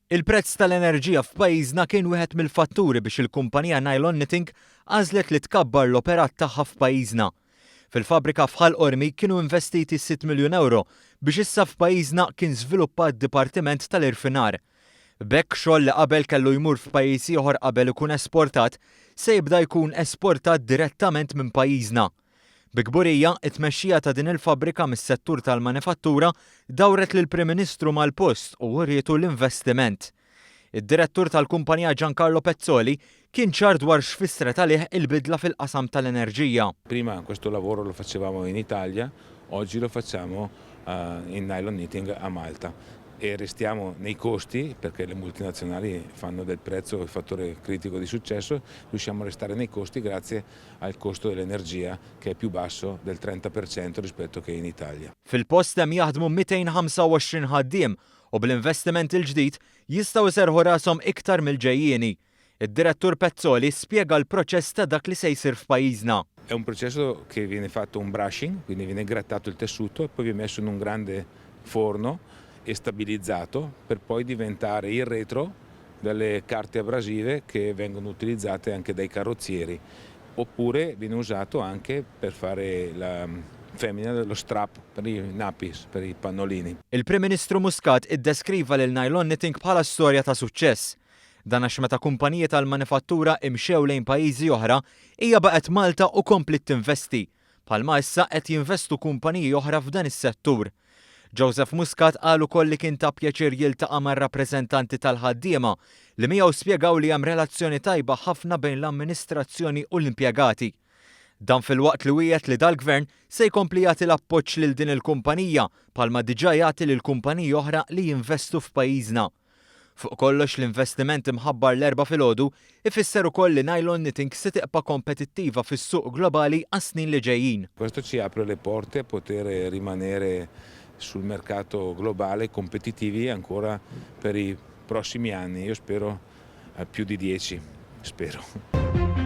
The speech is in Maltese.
Il-prezz tal-enerġija f'pajjiżna kien wieħed mill-fatturi biex il-kumpanija Nylon Knitting għażlet li tkabbar l-operat tagħha f'pajjiżna. Fil-fabbrika f'Ħal Qormi kienu investiti sitt miljun ewro biex issa f'pajjiżna kien żviluppat dipartiment tal-irfinar. B'hekk xogħol li qabel kellu jmur f'pajjiż ieħor qabel ikun esportat, se jibda jkun esportat direttament minn pajjiżna. Bi kburija, it-tmexxija ta' din il-fabbrika mis-settur tal-manifattura dawret lill-Prim Ministru mal-post u urietu l-investiment. Id-Direttur tal-kumpanija Giancarlo Pezzoli kien ċar dwar x'fissret għalih il-bidla fil-qasam tal-enerġija. Prima questo lavoro lo facevamo in Italia, oggi lo facciamo in nylon knitting a Malta e restiamo nei costi, perché le multinazionali fanno del prezzo il fattore critico di successo, riusciamo a restare nei costi grazie al costo dell'energia che è più basso del 30% rispetto che in Italia. Fil-post hemm jaħdmu 225 ħaddiem u bl-investiment il-ġdid jistgħu jserrħu rashom iktar mill-ġejjieni. Id-Direttur Pezzoli spjega l-proċess ta' dak li se jsir f'pajjiżna. È un processo che viene fatto un brushing, quindi viene grattato il tessuto e poi viene messo in un grande forno e stabilizzato per poi diventare il retro delle carte abrasive che vengono utilizzate anche dai carrozzieri oppure viene usato anche per fare la femmina dello strap per i nappies, per i pannolini. Il-Prim Ministru Muscat iddeskriva lil Nylon Knitting bħala storja ta' suċċess. Dan għax meta kumpaniji tal-manifattura imxew lejn pajjiżi oħra, hija baqgħet Malta u kompliet tinvesti. Bħalma issa qed jinvestu kumpaniji oħra f'dan is-settur. Joseph Muscat qal ukoll li kien ta' pjaċir jiltaqa' mar-rappreżentanti tal-ħaddiema li miegħu spjegaw li hemm relazzjoni tajba ħafna bejn l-amministrazzjoni u l-impjegati. Dan filwaqt li wiegħed li dal-Gvern se jkompli jagħti l-appoġġ lil din il-kumpanija bħalma diġà jagħti lil kumpaniji oħra li jinvestu f'pajjiżna. Fuq kollox l-investiment imħabbar l-Erbgħa filgħodu ifisser ukoll li Nylon Knitting se tibqa' kompetittiva fis-suq globali għas-snin li ġejjin. Questo ci apre le porte a poter rimanere sul mercato globale competitivi ancora per i prossimi anni, io spero più di dieci, spero.